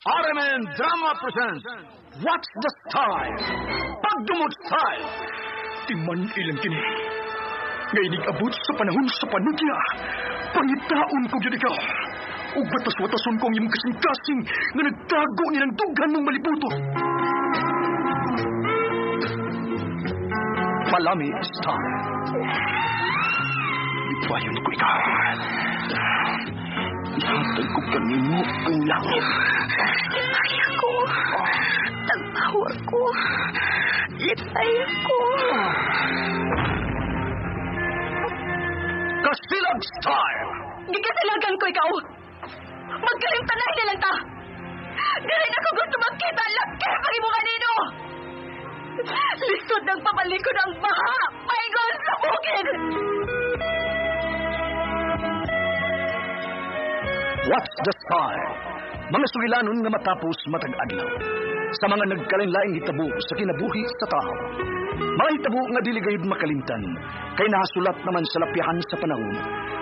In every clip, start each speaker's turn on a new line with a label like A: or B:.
A: RMN Drama presents What's the Style? Pagdumot Style! Timan ilang kini. Nga inig-abot sa panahon sa panugya. Pangitaon ko gyud ikaw. Ug batas-watason ko ang imong kasing-kasing nga nagtago nilang dughan mong malibuto. Palami Style. Ipayon ko ikaw. Ihatag ko kanimo ang langit.
B: Lipay ako. Tagpawa ko. Lipay ako.
A: Kasilag Style!
B: Gikasilagan ko ikaw. Magkalimtanay na lang ta. Dili na ko gusto magkita ang laki pag imo kanino. Lisod ng pabalikon ang baha. Paingon sa bukid.
A: What's the Style? Mga sugilanon nga matapos matag adlaw. Sa mga nagkalain-laing hitabo sa kinabuhi sa tao. Mga hitabo nga dili gayud makalimtan, kay nahasulat naman sa lapyahan sa panahon,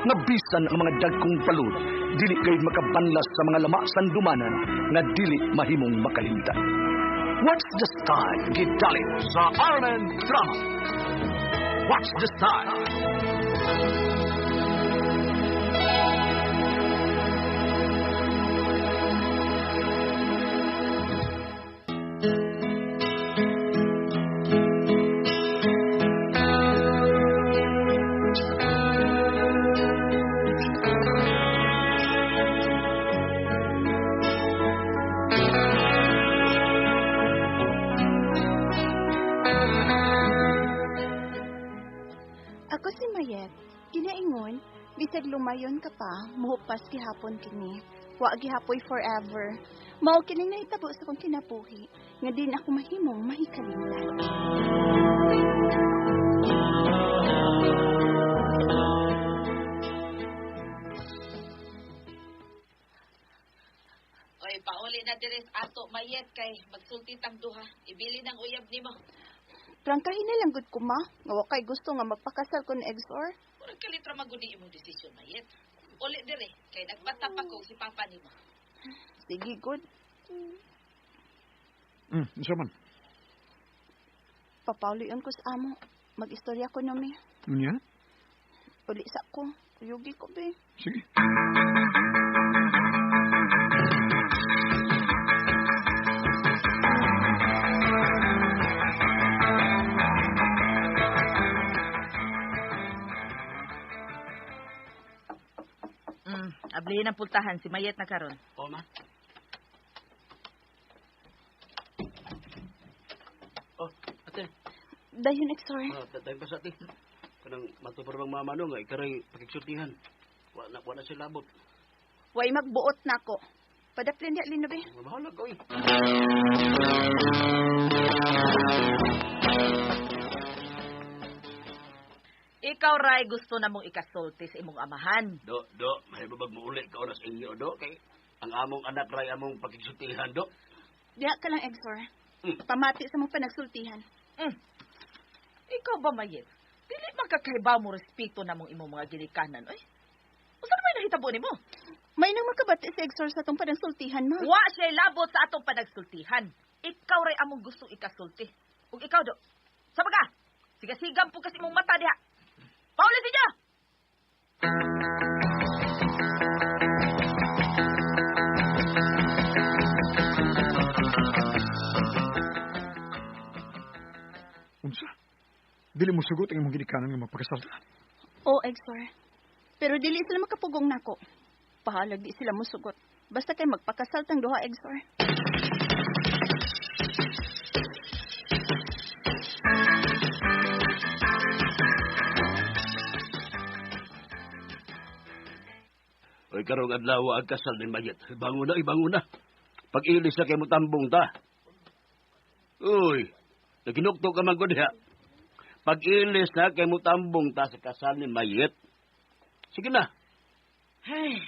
A: nga bisan ang mga dagkong palud, dili gayud makabanlas sa mga lama sandumanan nga dili mahimong makalimtan. What's the Style? Gidalin sa RMN Drama. What's the Style?
C: Ako si Mayet. Ginaingon, bisag lumayon ka pa, muhupas gihapon kini. Wa gihapoy forever. Mao kini nahitabo sa akong kinabuhi, nga din ako mahimong mahikalimtan.
D: Oy, pauli na diri sa ato Mayet kay magsulti tang duha. Ibili ng uyab nimo.
C: Prangkahin na lang gud ko ma, nga wa kay gusto nga magpakasal ko ni Exor.
D: Murag kalit ra maguni imong desisyon Mayet. Uli diri kay nagbata pa ko si papa nimo.
C: Sige good.
E: Unsa man?
C: Papaulion ko sa amo. Mag-istorya ko numi.
E: Unya?
C: Uli sa ko. Kuyugi ko be.
E: Sige.
D: Ablihin ang pultahan si Mayet na karon.
F: O, ma. Oh, ate.
C: Dayon Exor.
F: Ah, dayon pa sa ate. Kanang matupar bang mama no nga ikaray pakigsultihan. Wa na sila labot.
C: Way magbuot nako. Padaplin diha lino be.
F: Bahala ko eh.
D: Ikaw ray gusto na mong ikasulti sa imong amahan.
F: Do, mahibabag mo uli ka oras inyo do kay ang among anak ray among pakigsultihan do.
C: Diha ka lang Exor. Pamati sa mong panagsultihan.
D: Ikaw ba Mayet? Dili makakaibaw mo respeto na mong imong mga ginikanan oy. Unsa naman nahitabo nimo?
C: May nang makabati si Exor sa atong panagsultihan ma.
D: Wa siya labot sa atong panagsultihan. Ikaw ray among gusto ikasulti. Ug ikaw do. Sa baga, siga-sigam po kasi imong mata diha. Pauli siya!
E: Unsa? Dili mo sugot ang imong ginikanan nga magpakasal ta.
C: Oo, Exor. Pero dili sila makapugong nako. Pahalag di sila musugot. Basta kay magpakasal tang duha, Exor.
F: Oy, karong adlaw ang kasal ni Mayet. Bangon na, ibangon na. Pag-ilis na kay mo tambong ta. Uy, naginukto ka man ko diha. Pag-ilis na kay mo tambong ta sa kasal ni Mayet. Sige na.
D: Hey.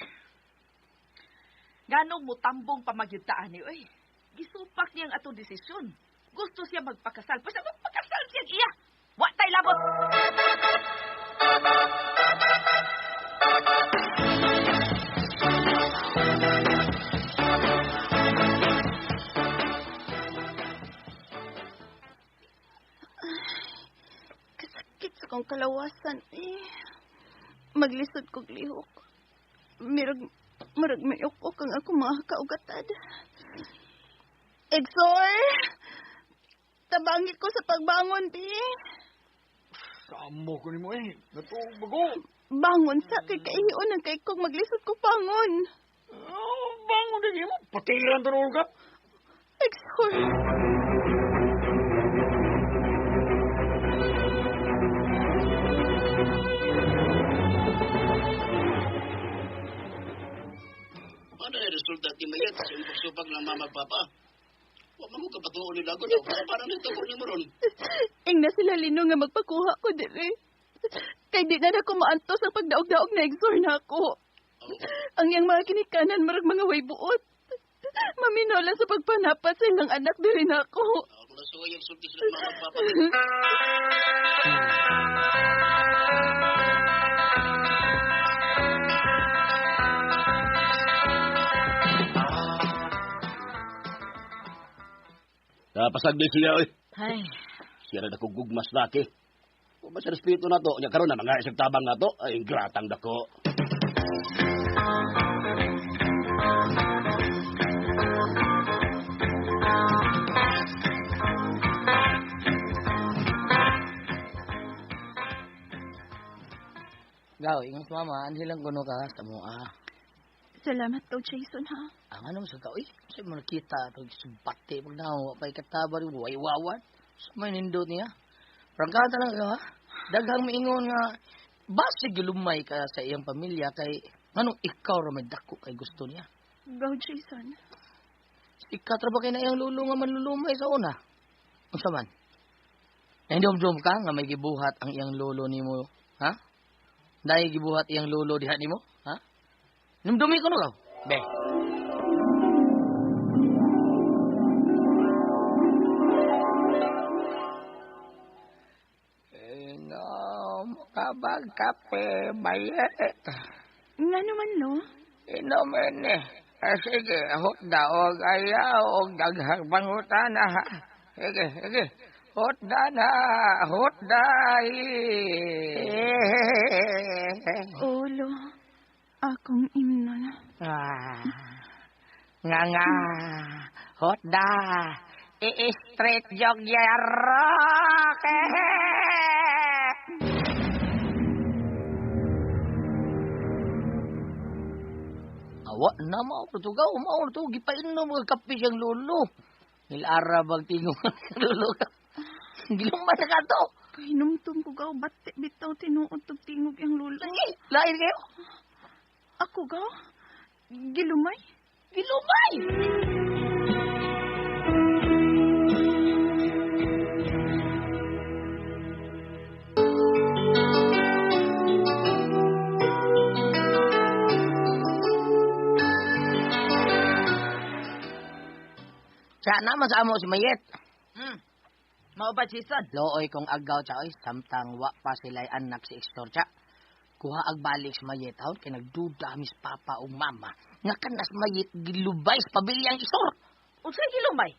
D: Ganong mutambong pamagyudtaan ni oy. Gisupak niyang atong desisyon. Gusto siya magpakasal. Basta magpakasal siya iya. Wa tay labot.
C: Akong kalawasan, eh. Maglisod kog lihok. Mirag may ukok ang akong mga kaugatad. Exor! Tabangi ko sa pagbangon, bi.
E: Kamo ko nimo eh. Natuog bago.
C: Bangon sa kay kaihion ang kay kog maglisod ko bangon.
E: Oh, bangon din mo. Patiran to ka.
C: Exor!
F: Ano na resulta ti Mayet sa imong pagsupag ng mama papa? Wa man ko kapatuon nila ko. Para nito ko nimo ron.
C: Ing na sila lino nga magpakuha ko diri. Kay di na nako maantos ang pagdaog-daog na Exor na ako. Ang iyang mga kinikanan marag mga way buot. Maminaw lang sa pagpanapat sa ilang anak diri na ako.
F: Ako na sugay ang sulti sila mama papa. Napasagdi siya, oy.
D: Ay,
F: Siya rin ako gugmas laki. Kung ba sa respeto na to, nya karon na mga isang tabang na to, ay ingratang dako.
G: Gaw, ingon sa mama, anhilang kuno ka sa mua.
C: Salamat to, Jason, ha?
G: Ang ano sa ka, uy, sa mo nakita, ito subate, pag nawa, pa'y kataba rin, waywawan. Sa may nindot niya. Prangkata lang ka, ha? Daghang miingon nga, basig gilumay ka sa iyang pamilya kay, nganong ikaw ra may dako kay gusto niya.
C: Go, Jason.
G: Sikat ra ba kay na iyang lulo nga manlulumay sa una? Unsa man? Nahindom-dom ka nga may gibuhat ang iyang lolo nimo, ha? Dahil gibuhat iyang lolo diha nimo, ha? Numdumi ko no ka? Be. Inom ka bag kape, mayet.
C: Nga naman, lo.
G: Inom ini. Sige, hutda og ayaw og daghang pangutana ha. Sige, sige. Hutda na, hutda.
C: Oh, lo. Akong imnon.
G: Ah, nga nga, hutda. I-straight jog yarok. Awa na mao to gaw, mao to gipainom og kape siyang lolo. Nilara bag tingog lolo ka. Gilumay na ka to.
C: Kahinumtum ko gaw, bati bitaw tinuod tog tingog ang lolo.
G: Ay, lain kayo.
C: Ako gaw? Gilumay?
G: Gilumay! Sa naman sa amo si Mayet.
D: Mao ba, Jason?
G: Looy kong agaw cha oy, samtang wa pa sila'y anak si Extor cha. Kuha ag balik si Mayet haon kay nagduda mis papa ug mama nga kanas Mayet gilubay sa pamilyang Isor.
D: Unsay gilumay?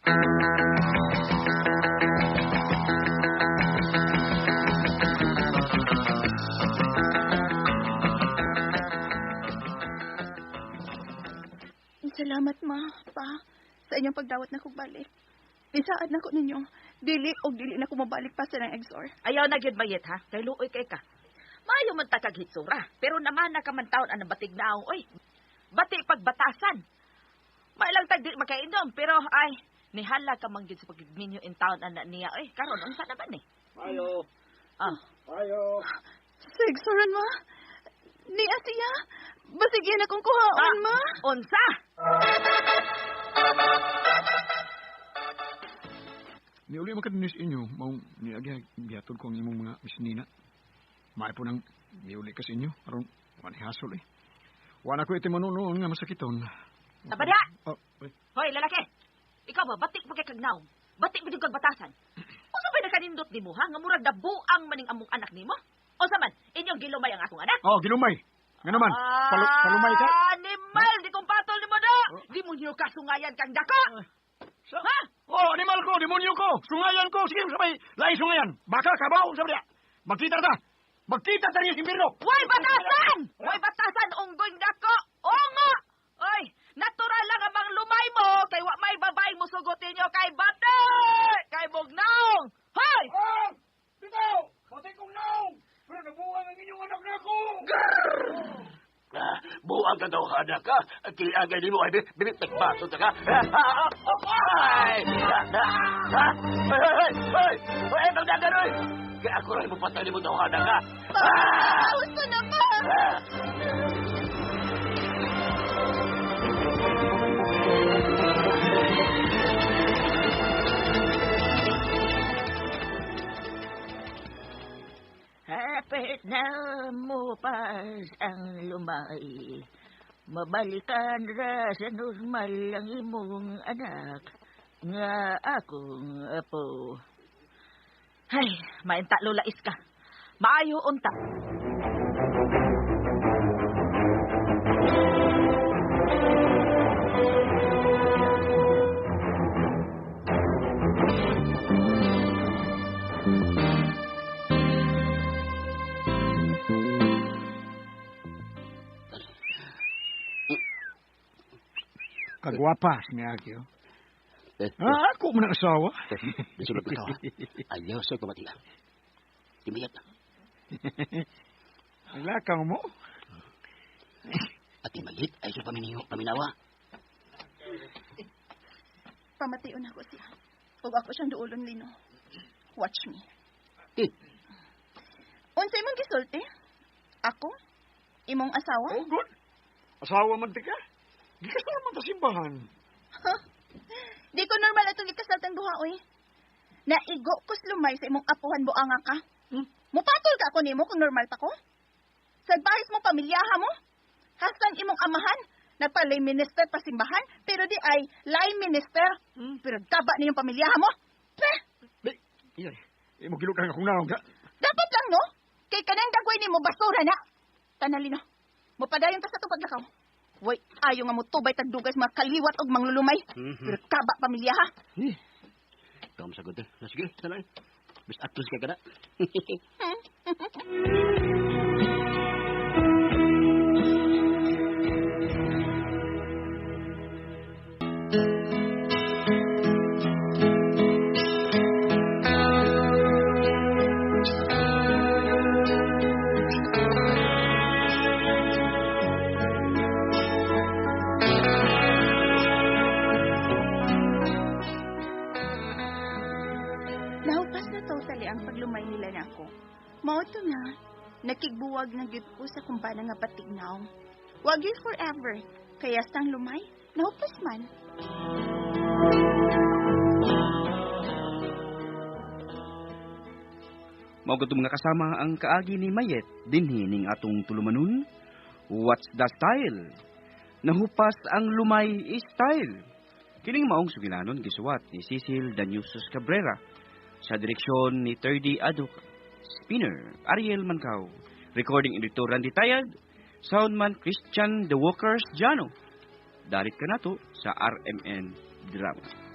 C: Salamat, ma, pa, sa inyong pagdawat na kong balik. Isaad na ko ninyo. Dili og dili na ko mabalik pa sa nang Exor.
D: Ayaw na gyud Mayet ha. Kay luoy kay ka. Maayo man ta kag hitsura, pero naman na ka man taon ang batig naong oy. Bati pagbatasan. Mailang tag di makainom pero ay nihala ka man gyud sa pagminyo in town ana niya oy. Karon unsa naman eh?
F: Ayo.
D: Ah,
F: Ayo.
C: Sa Exoran, ma. Niya siya. Basig yan akong kuhaon, ma.
D: Unsa?
E: Niuli man kadto sa inyo, maong niagi gihatod ko ang imong mga misnina. Maayo po nang niuli ka sa inyo, aron wa ni hasol eh. Wa na ko iti manunoon nga masakiton.
D: Tabadya!
E: Oh, ay,
D: Hoy, lalaki. Ikaw ba batik pa kay kag naong? Batik ba kag batasan? Unsa ba nakanindot nimo ha? Nga murag nabuang maning among anak nimo? Unsa man? Inyong gilumay ang akong anak?
E: Oh, gilumay. Nga naman, palumay ka.
D: Animal, di kong patol nimo do. Di mo niyo kasungayan kang dako. Ha?
E: Oh, animal ko, demonyo ko, sungayan ko. Sige, sabay, lahi sungayan. Baka, kabaw, sabi niya. Magkita ta. Magkita ta niya si Mirno.
D: Way batasan! Way batasan, unggoy dako! Ungo! Oy, natural lang ang mga lumay mo kay wa may babae mo sugutin nyo kay bate! Kay bugnaong! Hoy!
E: Ah! Bitaw! Patay kong naong! Pero nabuang ang inyong anak na ako!
F: Ah, buang ka daw, anak ka. Ang kiagay ni mo ay bibit nagbaso ta ka. Ay! Ay, ay, ay! Ay, magdadanoy! Kaya ako rin mo patay ni mo daw, anak ka.
C: Pa, gusto na pa.
D: Hapit na mupas ang lumay. Mabalikan ra sa normal ang imong anak nga akong apo. Ay, mainta Lola Iska. Maayo unta.
E: Kagwapa, ni Akio. Ah, ako man ang asawa.
F: Disulod ko to. Ayaw sa kumatiga. Timayat.
E: Ang lakaw mo.
F: At timayit ay sa paminawa.
C: Pamation ako siya. Ug ako siyang duolon, Lino. Watch me.
F: Eh.
C: Unsa imong gisulti? Ako? Imong asawa?
E: Oh, good. Asawa man ti ka. Gikasal man ta simbahan.
C: Huh? Di ko normal atong gikasal tang duha, oy. Naigo ko lumay sa imong apuhan buanga ka. Mupatol ka ako nimo kung normal pa ko? Sa bahis mo pamilyaha mo? Hasan imong amahan? Nagpa-lay minister pa simbahan, pero di ay lay minister. Pero gaba niyong pamilyaha mo. Peh!
E: Di, iya. Imo gilukan akong naong ka.
C: Dapat lang, no? Kay kanang gagawin nimo basura na. Tanalino. Mupadayon ta sa itong paglakaw. Way, ayo nga mutubay tagdugay sa mga kaliwat og manglulumay. Pero kaba pamilya ha.
F: Eh. Ikaw masagot eh. Sige, sanay. Basta atos ka kada.
C: Nahupas na totally ang paglumay nila na ako. Mao to na, nakigbuwag na gyud ko sa kumbana nga patignaw. Wag yun forever, kaya sang lumay, nahupas man.
H: Mao kadto mga kasama ang kaagi ni Mayet dinhi ning atong tulumanon. What's the style? Nahupas ang lumay style. Kining maong sugilanon gisuwat ni Cecil Danyusos Cabrera sa direksyon ni 30 Aduk, Spinner Ariel Mancao, recording editor Randy Tayag, soundman Christian The Walkers Jano. Dalit ka nato sa RMN Drama.